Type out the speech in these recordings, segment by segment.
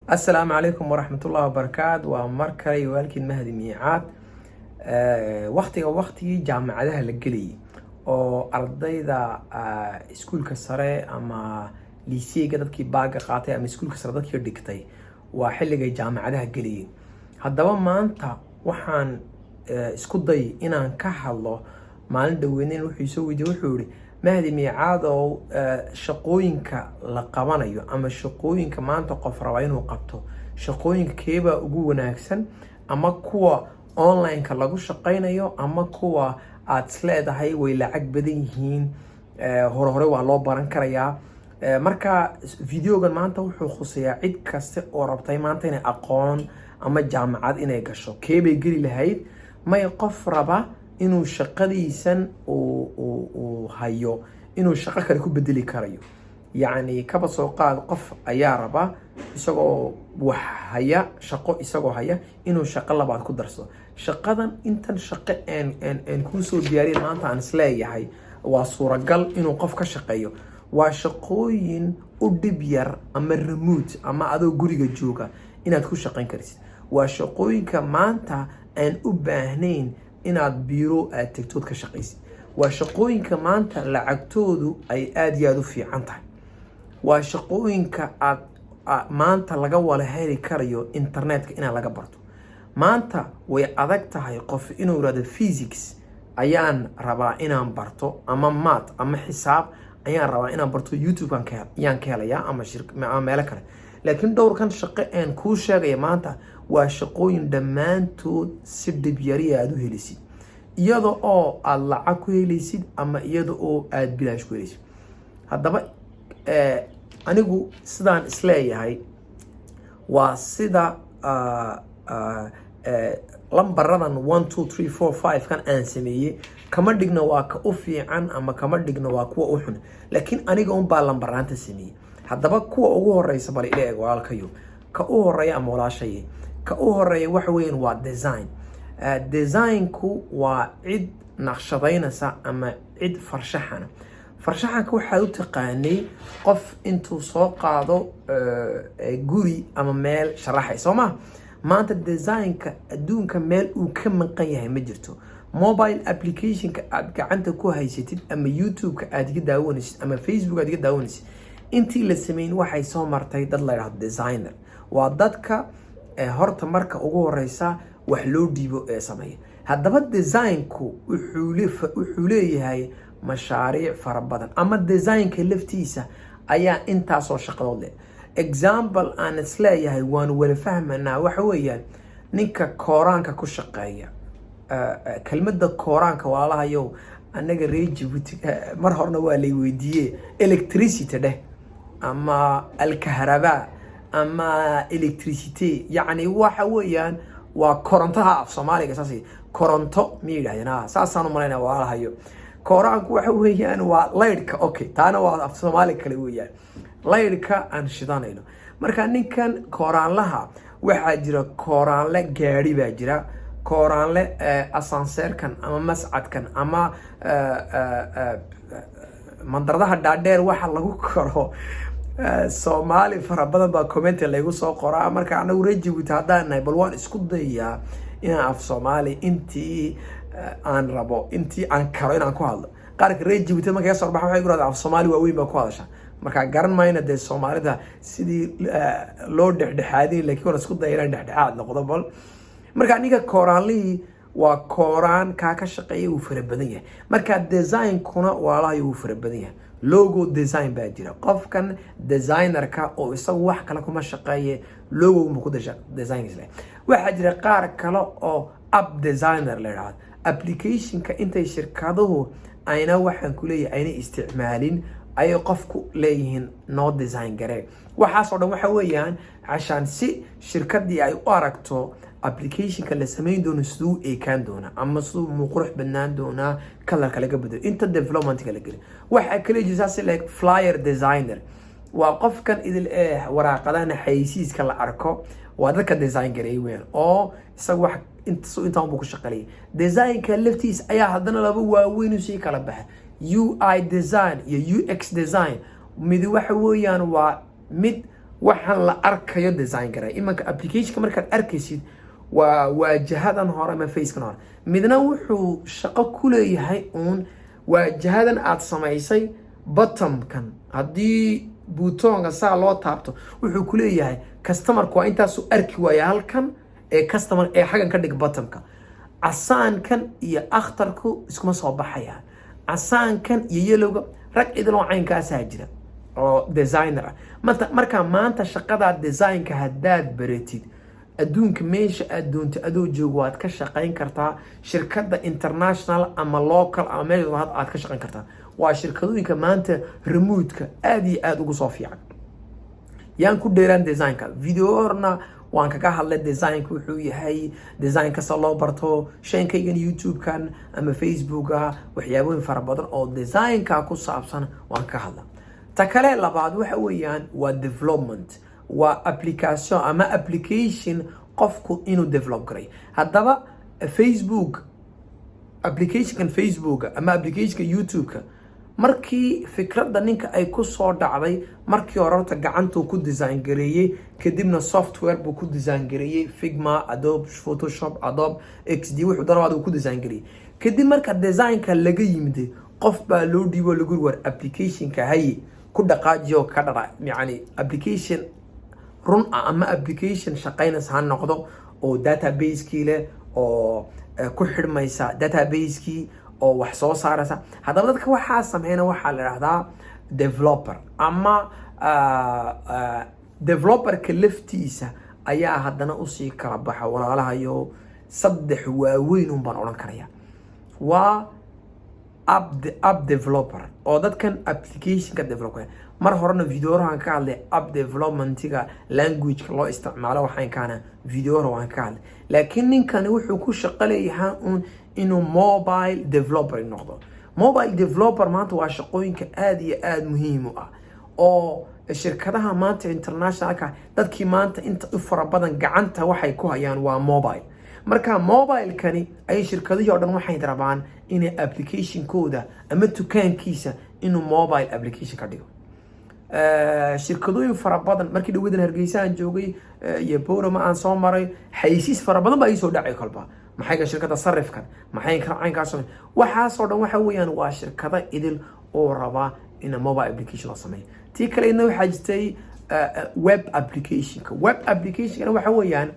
Asalaamu calaykum waraxmatullahi wabarakaatu. Waa mar kale walaalkiin Mahdi Miicaad. Waktiga waktigii jaamacadaha la gelayay oo ardayda iskuulka sare ama liiseyga, dadkii baaga qaatay ama iskuulka sare dadkii dhigtay, waa xilligay jaamacadaha gelayay. Haddaba maanta waxaan isku day inaan ka hadlo. Maalin dhaweyneyn wuxuu soo weydiiyey, wuxuu yihi: "Mahdi Miicaadow, shaqooyinka la qabanayo ama shaqooyinka maanta qof raba inuu qabto, shaqooyinka keebaa ugu wanaagsan, ama kuwa online-ka lagu shaqaynayo ama kuwa aada isleedahay way lacag badan yihiin, hore hore waa loo baran karayaa?" Marka videogan maanta wuxuu khuseeyaa cid kasta oo rabtay maanta inay aqoon ama jaamacad inay gasho, keebay geli lahayd? May qof raba inuu shaqadiisan uu hayo inuu shaqo kale ku bedeli karayo. Yacni kaba soo qaad qof ayaa raba isagoo wax haya, shaqo isagoo haya, inuu shaqo labaad ku darsado. Shaqadan, intan shaqo een kuusoo diyaariya maanta aan isleeyahay waa suuragal inuu qof ka shaqeeyo, waa shaqooyin u dhib yar ama remote ama adoo guriga jooga inaad ku shaqayn karsid. Waa shaqooyinka maanta aan u baahnayn inaad biiro aad tegtood ka shaqaysid. Waa shaqooyinka maanta lacagtoodu ay aada iyo aada u fiican tahay. Waa shaqooyinka aad maanta laga wala heli karayo internetka inaan laga barto. Maanta way adag tahay qof inuu yirahdo physics ayaan rabaa inaan barto ama math ama xisaab ayaan rabaa inaan barto, YouTube-kan ayaan ka helayaa ama ama meelo kale. Laakiin dhowrkan shaqo een kuu sheegaya maanta waa shaqooyin dhammaantood si dhibyariya aada u helisid, iyada oo aada lacag ku helaysid ama iyada oo aada bilaash ku helaysid. Haddaba anigu sidaan isleeyahay waa sida lambaradan 1, 2, 3, 4, 5 kan aan sameeyey, kama dhigna waa ka u fiican ama kama dhigna waa kuwa u xun, laakiin aniga unbaa lambaraanta sameeyey. Haddaba kuwa ugu horeysa bal ila eeg, walaalkayo ka u horeeya ama walaashaye ka u horeeya waxa weeyaan waa design. Designku waa cid naqshadaynaysa ama cid farshaxana. Farshaxanka waxaad u taqaanay qof intuu soo qaado guri ama meel sharaxay, soo ma? Maanta designka adduunka meel uu ka maqan yahay ma jirto. Mobile applicationka aad gacanta ku haysatid ama YouTube-ka aad iga daawanaysid ama Facebook aad iga daawanaysid, intii la sameyn waxay soo martay dad la yidhahdo designer. Waa dadka horta marka ugu horeysa wax loo dhiibo ee sameeya. Haddaba designku wuxuu leeyahay mashaariic fara badan, ama designka laftiisa ayaa intaasoo shaqadood leh. Example aan isleeyahay waan wala fahmanaa waxa weeyaan ninka kooraanka ku shaqeeya. Kelmadda kooraanka, walaalahayow, annaga reer Jabuuti mar horena waa lay weydiiye, electricity dheh ama alkaharabaa ama electricity, yacni waxa weeyaan waa korontaha af Soomaaliga. Saas koronto miya yidhahdeen? Ha, saasaan u malaynaya, walaalahayo. Kooraanku waxa weeyaan waa laydhka. Okay, taana waa af Soomaali kale weeyaan, laydhka aan shidanayno. Marka ninkan kooraanlaha, waxaa jira kooraanle gaadhi baa jira, kooraanle asanseerkan ama mascadkan ama mandaradaha dhaadheer waxa lagu koro. Soomaali fara badan baa comment laygu soo qoraa. Marka anagu reer Jabuuti haddaan nahay, bal waan isku dayayaa inaan af Soomaali intii aan rabo, intii aan karo inaan ku hadlo. Qaarka reer Jabuuti markay soo baxa waxay ku rahdaan af Soomaali waaweyn baa ku hadasha. Marka garan mayna dee Soomaalida sidii loo dhexdhexaadiy, laakiin waan isku daya inaan dhexdhexaad noqdo bal. Marka aniga kooraanlihii waa kooraan kaa ka shaqeeya, wuu fara badan yahay. Marka designkuna, walaalahay, wuu fara badan yahay. Logo design baa jira, qofkan designerka oo isagu wax kale kuma shaqeeye, logo ma ku design leh. Waxaa jira qaar kale oo app designer la yidhaahdo, applicationka intay shirkaduhu ayna, waxaan ku leeyahay, ayna isticmaalin ayay qofku leeyihiin noo design garee. Waxaasoo dhan waxa weeyaan cashaan si shirkadii ay u aragto applicationka la samayn doono siduu ekaan doonaa ama siduu muu qurux badnaan doonaa, colorka laga bedelo inta developmentka la gelin. Waxaa kale jirta saas like flyer designer, waa qofkan idil ee waraaqadana xayeysiiska la arko, waa dadka design gareey weyn oo isaga wax intaan buu ku shaqaleeyay. Designka laftiisa ayaa haddana laba waaweyn usii kala baxa, UI design iyo UX design. Mid waxa weeyaan waa mid Waxaan la arkayo design garay. Imanka applicationka markaad arkaysid waa waajahadan hore ama facekan hore. Midna wuxuu shaqo ku leeyahay uun waajahadan aad samaysay, buttonkan haddii buttonka saa loo taabto, wuxuu ku leeyahay customerku waa intaasuu arki waaya halkan ee customer ee xaggan ka dhig buttonka. Casaankan iyo akhtarku iskuma soo baxayaan, casaankan iyo yellowga. Rag idiloo caynkaasaa jira oo designer ah. Manta markaa maanta shaqadaa designka haddaad baratid, adduunka meesha aad doonto adoo joogo waad ka shaqayn kartaa, shirkadda international ama local ama meesha aad ka shaqayn kartaa. Waa shirkadooyinka maanta remote-ka aada iyo aada ugu soo fiican. Yaan ku dheeraan designka, video horna waan kaga hadlay designka wuxuu yahay, design kasta loo barto. Shankaygan YouTube-kan ama Facebooka waxyaabooyin fara badan oo designka ku saabsan waan ka hadla. Ta kale labaad waxa weeyaan waa development, waa application ama application qofku inuu develop garay. Haddaba Facebook applicationkan, Facebooka ama applicationka YouTube-ka, markii fikradda ninka ay ku soo dhacday, markii hore horta gacantuu ku design gareeyey, kadibna software buu ku design gareeyey, Figma, Adobe Photoshop, Adobe XD, wuxuu doono uu ku design gareeyey. Kadib marka designka laga yimid, qof baa loo dhiibo, lagu war applicationka haye ku dhaqaajiyo ka dhara, yani application run ah ama application shaqaynaysa ha noqdo oo database-kii leh oo ku xidhmaysa database-kii oo wax soo saaraysa. Haddaba dadka waxaa sameyna waxaa la idhahdaa developer ama developerka laftiisa ayaa haddana usii kala baxa, walaalahayo. Saddex waaweyn un baan odhan karaya. Waa app developer oo dadkan applicationka developer. Mar horena videorahan ka hadlay app developmentiga, languageka loo isticmaalo waxaan kaana videora waan ka hadlay. Laakiin ninkani wuxuu ku shaqo leeyahaa uun inuu mobile developer noqdo. Mobile developer maanta waa shaqooyinka aada iyo aada muhiim u ah oo shirkadaha maanta internationalka, dadkii maanta inta u fara badan gacanta waxay ku hayaan waa mobile. Marka mobilekani ay shirkadihii oo dhan waxay rabaan inay applicationkooda ama dukaankiisa inuu mobile application ka dhigo. Shirkadooyin fara badan, markii dhawadan Hargeysa aan joogay iyo Borama aan soo maray, xayeysiis fara badan baa iisoo dhacay kolba. Maxay ka shirkadda sarifkan, maxay ka caynkaas, waxaasoo dhan waxa weeyaan waa shirkado idil oo rabaa in mobile application loo sameeyo. Tii kale idna waxaa jirtay web applicationka. Web applicationkana waxa weeyaan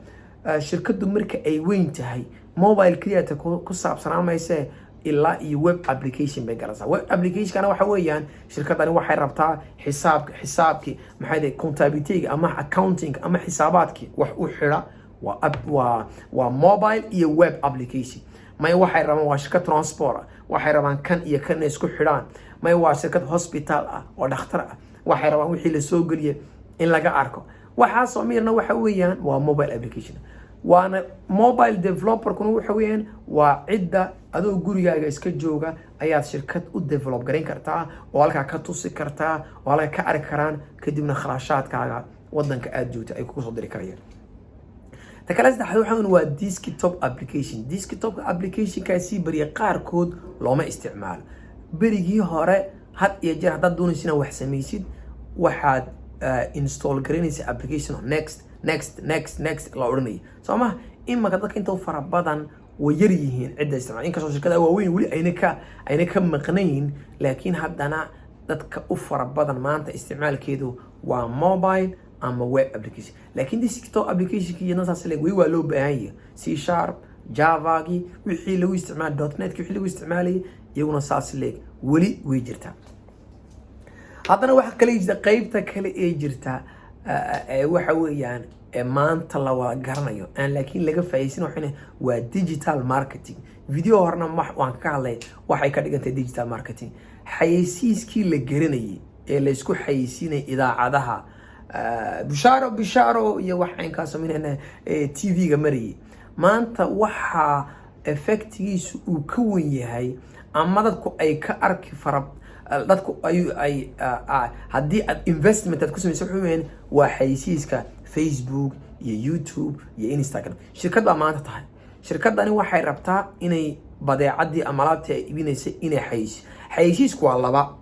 shirkaddu marka ay weyn tahay, mobile keliyata ku saabsanaan mayse, ilaa iyo web application bay galaysaa. Web applicationkana waxa weeyaan shirkadani waxay rabtaa xisaabka, xisaabkii maxay tahay, comptability ama accounting ama xisaabaadkii wax u xidha, waa app, waa mobile iyo web application. May waxay rabaan, waa shirkad transport ah, waxay rabaan kan iyo kan isku xidhaan. May waa shirkad hospital ah oo dhakhtar ah, waxay rabaan wixii lasoo geliya in laga arko. Waxaasoo mirna waxa weeyaan waa mobile application. Waana mobile developerkuna waxa weeyaan waa cidda adoo gurigaaga iska jooga ayaad shirkad u develop garayn kartaa oo halkaa ka tusi kartaa oo halkaa ka arki karaan, kadibna kharashaadkaaga wadanka aada joogta ay kugu soo diri karayaan. Ta kale saddexaad waxaa waa desktop application. Desktop applicationkaasi beriya qaarkood looma isticmaalo. Berigii hore had iyo jeer haddaad doonaysa inaad wax samaysid, waxaad install garaynaysa application, next, next, next, next la odhanaya, soo ma? Imaka dadka inta fara badan way yar yihiin cidda isticmaal, inkastoo shirkadaha waaweyn weli ayna ka maqnayn, laakiin haddana dadka u fara badan maanta isticmaalkeedu waa mobile ama web application. Laakiin desktop applicationki iyo saas leeg weli waa loo baahan yahay. C#, Javagi wixii lagu isticmaal, .NET wixii lagu isticmaalayay, iyaguna saas leeg weli way jirtaa. Haddana waxa kale jirta, qeybta kale ee jirta waxa weeyaan maanta la wada garanayo aan laakiin laga faa'iidaysan waxayna waa digital marketing. Video horena waan ka hadlay waxay ka dhigantay digital marketing. Xayeysiiskii la garanayay ee la isku xayeysiinayay idaacadaha, bishaaro bishaaro iyo wax caynkaas minana TV-ga marayay, maanta waxaa effectigiisu uu ka wen yahay ama dadku ay ka arki fara dadku ay haddii aad investment aad ku samaysa wuxuu weeyaan waa xayeysiiska Facebook iyo YouTube iyo Instagram. Shirkad baa maanta tahay, shirkadani waxay rabtaa inay badeecadii ama alaabtii ay iibinaysay inay xayeysiiso. Xayeysiisku waa laba.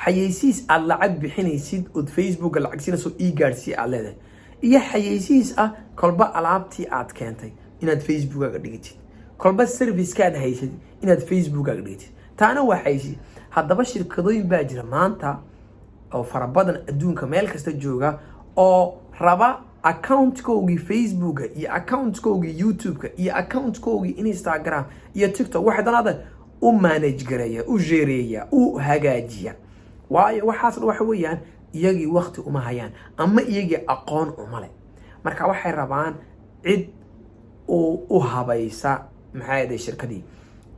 Xayeysiis aad lacag bixinaysid ood Facebooka lacag siinayso, ii gaadhsii aad leedahay, iyo xayeysiis ah kolba alaabtii aad keentay inaad Facebookaga dhigatid, kolba servicekaad haysatid inaad Facebookaga dhigatid, taana waa xayeysiis. Haddaba shirkadooyin baa jira maanta oo fara badan, adduunka meel kasta jooga, oo raba accountkoogii Facebooka iyo accountkoogii YouTube-ka iyo accountkoogii Instagram iyo TikTok, waxay doonada u manage gareeya, u jeereeya, u hagaajiya. Waayo, waxaas dhan waxa weeyaan iyagii wakti uma hayaan ama iyagii aqoon uma leh. Marka waxay rabaan cid u habaysa, maxaa yeelay, shirkadii.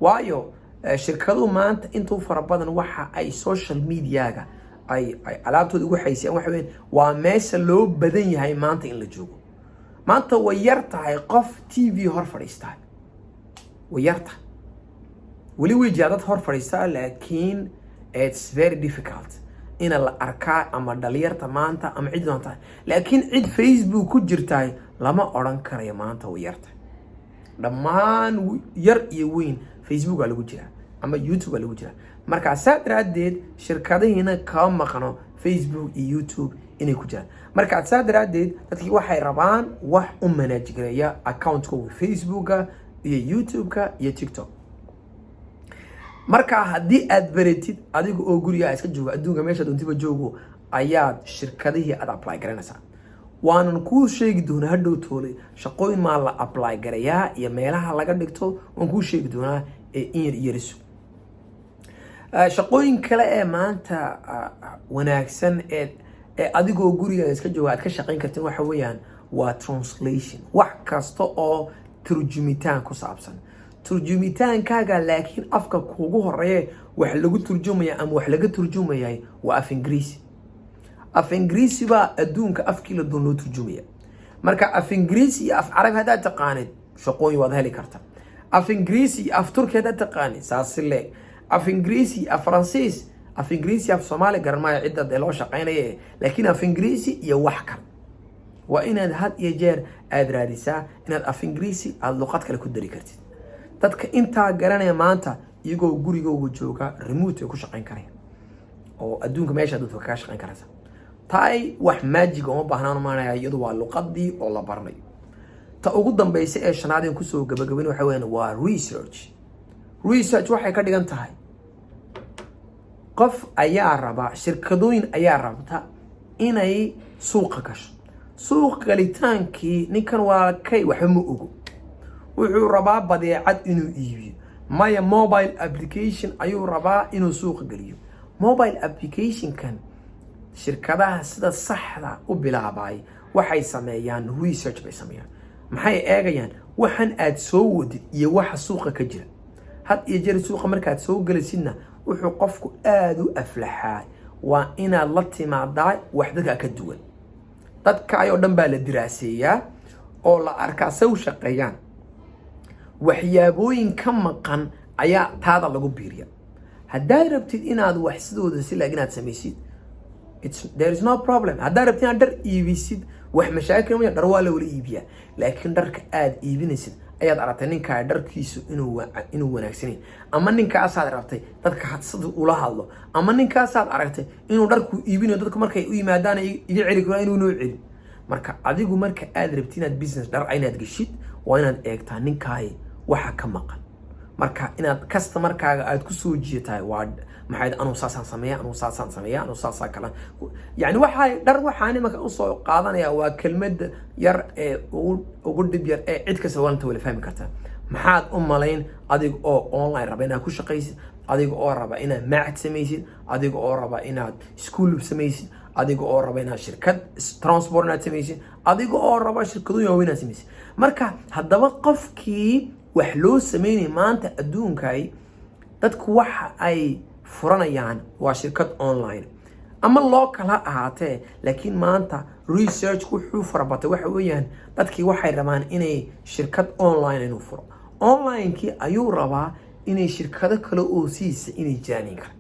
Waayo, shirkaduhu maanta intuu fara badan waxa ay social mediaga ay alaabtooda ugu xaysiyaan waxa weeyaan waa meesha loo badan yahay maanta in la joogo. Maanta way yar tahay qof TV hor fadhiistaa, way yar tahay. Weli way jiraa dad hor fadhiistaa, laakiin it's very difficult ina la arkaa ama dhalinyarta maanta ama cid doonta. Laakiin cid Facebook ku jirtaay lama odhan karayo maanta, way yartahay. Dhammaan yar iyo weyn Facebook aa lagu jiraa ama YouTube aa lagu jiraa. Marka saa daraaddeed shirkadihiina kama maqno Facebook iyo YouTube inay ku jiraan. Marka saa daraaddeed dadkii waxay rabaan wax u manage gareeya accountkooga Facebooka iyo YouTube-ka iyo TikTok. Marka haddii aad baratid, adiga oo gurigaa iska joogo, adduunka meesha doontiba joogo, ayaad shirkadihii aad apply garanaysaa. Waanan kuu sheegi doonaa hadhow toole shaqooyin maa la apply garayaa iyo meelaha laga dhigto, waan kuu sheegi doonaa ee in yar yariso. Shaqooyin kale ee maanta wanaagsan ee adigoo guriga iska jooga aad ka shaqayn kartin waxa weeyaan waa translation, wax kasta oo turjumitaan ku saabsan. Turjumitaankaaga laakiin afka kuugu horeeye wax lagu turjumaya ama wax laga turjumayay waa af Ingiriisi. Af Ingiriisi baa adduunka afkii la doon loo turjumaya. Marka af Ingiriisi iyo af Carabi haddaad taqaanid, shaqooyin waad heli karta. Af Ingiriisi iyo af Turki haddaad taqaanid, saasi leeg. Af Ingiriisi, af Faransiis, af Ingiriisi, af Soomaali garan maayo cidda dee loo shaqaynaya, laakiin af Ingiriisi iyo wax kale waa inaad had iyo jeer aada raadisaa inaad af Ingiriisi aada luqad kale ku dari kartid. Dadka intaa garanaya maanta iyagoo gurigooga jooga remote ay ku shaqayn karaya oo adduunka meesha dadka kaga shaqayn karaysa. Taay wax magic uma baahnaan maanaya, iyadu waa luqadii oo la baranayo. Ta ugu dambeysa ee shanaad in kusoo gabagabayn waxa weeyaan waa research. Research waxay ka dhigan tahay qof ayaa raba, shirkadooyin ayaa rabta inay suuqa gasho. Suuq galitaankii ninkan waa kay waxba ma ogo, wuxuu rabaa badeecad inuu iibiyo. Maya, mobile application ayuu rabaa inuu suuqa geliyo. Mobile applicationkan shirkadaha sida saxda u bilaabay waxay sameeyaan research bay sameeyaan. Maxay eegayaan? Waxan aad soo wadid iyo waxa suuqa ka jira. Had iyo jeer suuqa markaad soo gelisidna, wuxuu qofku aada u aflaxaa waa inaad la timaadaa wax dadka ka duwan. Dadka ayoo dhan baa la diraaseeyaa oo la arkaa say u shaqeeyaan. Waxyaabooyin ka maqan ayaa taada lagu biiriya. Haddaad rabtid inaad wax sidooda si laag inaad samaysid, there is no problem. Haddaad rabtid inaad dhar iibisid, wax mashaakil maya, dhar waa la wala iibiyaa. Laakiin dharka aad iibinaysid ayaad aragtay ninkaa dharkiisu inuu wanaagsanayn, ama ninkaasaad rabtay dadka sida ula hadlo, ama ninkaasaad aragtay inuu dharku iibinayo dadku markay u yimaadaan iga celi karaan inuu noo celin. Marka adigu marka aad rabtid inaad business dhar inaad geshid, waa inaad eegtaa ninkaay waxa ka maqan. Marka inaad customerkaaga aad ku soo jiitahay waa maxay? Anuu saasaan sameeya, anuu saasaan sameeya, anuu saasaa kala. Yani waxaa dhar waxaan imanka usoo qaadanaya waa kelmadda yar ee ugu dhib yar ee cid kasta waanta wala fahmi kartaa. Maxaad u malayn adiga oo online raba inaad ku shaqaysid, adiga oo raba inaad macad samaysid, adiga oo raba inaad school samaysid, adiga oo raba inaad shirkad transport inaad samaysid, adiga oo raba shirkadooyin waaweyn inaad samaysid? Marka haddaba qofkii wax loo sameynaya maanta adduunkay dadku waxa ay furanayaan waa shirkad online ama local ha ahaatee, laakiin maanta research wuxuu farabatay waxa weeyaan dadkii waxay rabaan inay shirkad online inuu furo. Onlinekii ayuu rabaa inay shirkado kale oo siisa inay jiraan kale.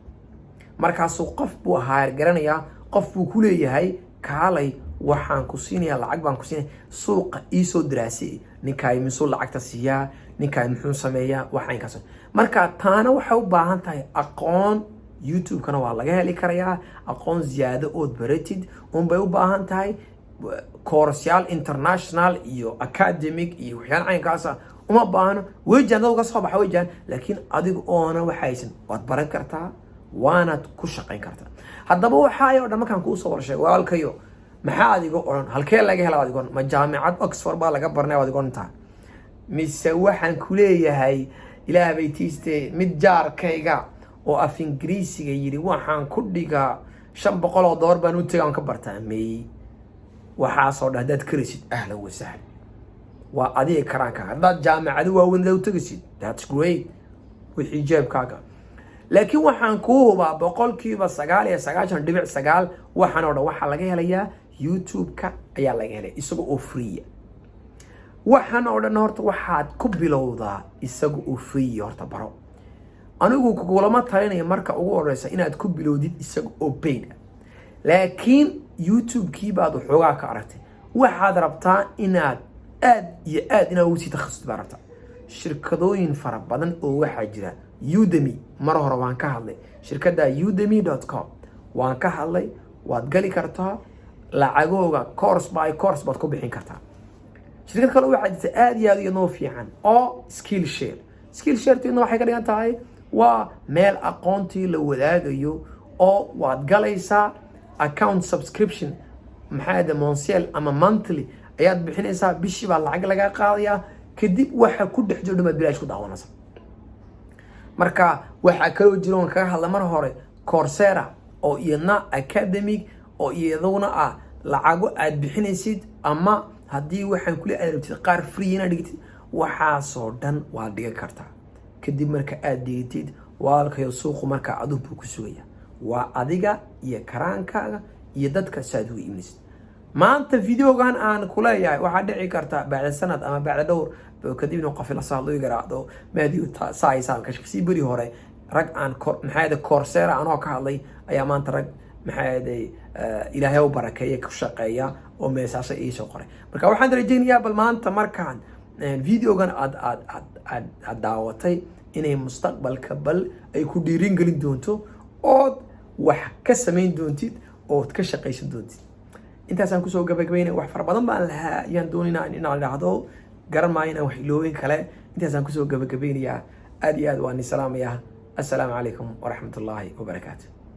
Markaasuu qof buu hire garanayaa, qof buu ku leeyahay, "Kaalay, waxaan ku siinayaa lacag baan ku siinaya, suuqa iisoo daraasay, ninkaay misuu lacagta siiyaa, ninkaay muxuu sameeyaa?" Waxaynkaas. Marka taana waxay u baahan tahay aqoon. YouTube-kana waa laga heli karayaa. Aqoon ziyaado ood baratid unbay u baahan tahay. Koorasyaal international iyo academic iyo waxyaala caynkaasa uma baahno. Wejaan dad uga soo baxa wejaan, laakiin adiga oona waxaysan waad baran kartaa, waanaad ku shaqayn kartaa. Haddaba waxaay oo dhan markaan kuu soo wada sheego, walaalkayo, maxaa adiga odhan? Halkee laga hela adigon? Ma jaamicad Oxford baa laga baranaya adiga odhantaa, mise waxaan ku leeyahay, Ilaah bay tiiste, mid jaarkayga oo af Ingiriisiga yidhi waxaan ku dhigaa $500 baan u tegay aan ka bartaa? May. Waxaasoo dhan haddaad karaysid, ahlan wasahlan, waa adiga karaanka. Haddaad jaamacado waaweyn u tegaysid, that's great, wixii jeebkaaga. Laakiin waxaan kuu hubaa 99.9% waxaan oo dhan waxaa laga helayaa YouTube-ka ayaa laga helaya, isaga oo free. Waxaan oo dhan horta waxaad ku bilowdaa isaga oo free. Horta baro. Anigu kugulama talinayo marka ugu horeysa inaad ku bilowdid isaga oo paid ah, laakiin YouTube-kii baad waxoogaa ka aragtay, waxaad rabtaa inaad aad iyo aad inaad ugu sii takhasustid baa rabtaa. Shirkadooyin fara badan oo waxaa jira Udemy. Mar hore waan ka hadlay shirkadda udemy.com, waan ka hadlay. Waad gali kartaa, lacagooga course by course baad ku bixin kartaa. Shirkad kale waxaa jirta aad iyo aad iyadoo fiican oo Skillshare. Skillshare iyadna waxay ka dhigan tahay waa meel aqoontii la wadaagayo oo waad galaysaa, account subscription, maxaa ahde, mensuel ama monthly ayaad bixinaysaa. Bishii baa lacag lagaa qaadayaa. Kadib waxa ku dhex jiro dhan baad bilaash ku daawanaysaa. Marka waxaa kaloo jira oon kaga hadla mar hore Coursera oo iyadna academic oo iyaduna ah lacago aad bixinaysid, ama haddii waxaan kule aad rabtid qaar free inaad dhigtid, waxaasoo dhan waad dhigan kartaa. Kadib marka aad dhigatid, walaalkayo, suuqu markaa adun buu ku sugaya. Waa adiga iyo karaankaaga iyo dadka saad uga iibinaysid. Maanta videogan aan kuleeyahay waxaa dhici karta bacda sanad ama bacda dhowr kadib inuu qof ila soo hadlo, garaacdo, "Mahdi, saaysaa kasii." Beri hore rag aan maxaa ahday Coursera anoo ka hadlay ayaa maanta rag, maxaa ahday, Ilaahay u barakeeya, ku shaqeeya oo meesaasha iisoo qoray. Marka waxaan rajaynayaa bal maanta markaan videogan aad daawatay inay mustaqbalka bal ay ku dhiirin gelin doonto ood wax ka samayn doontid ood ka shaqaysan doontid. Intaasaan kusoo gabagabaynay. Wax fara badan baan lahaa ayaan doonayna inaan idhaahdo, garan maayo inaan wax iloobin kale. Intaasaan kusoo gabagabaynayaa. Aad iyo aad waan i salaamayaa. Assalaamu calaykum waraxmat ullaahi wabarakaatu.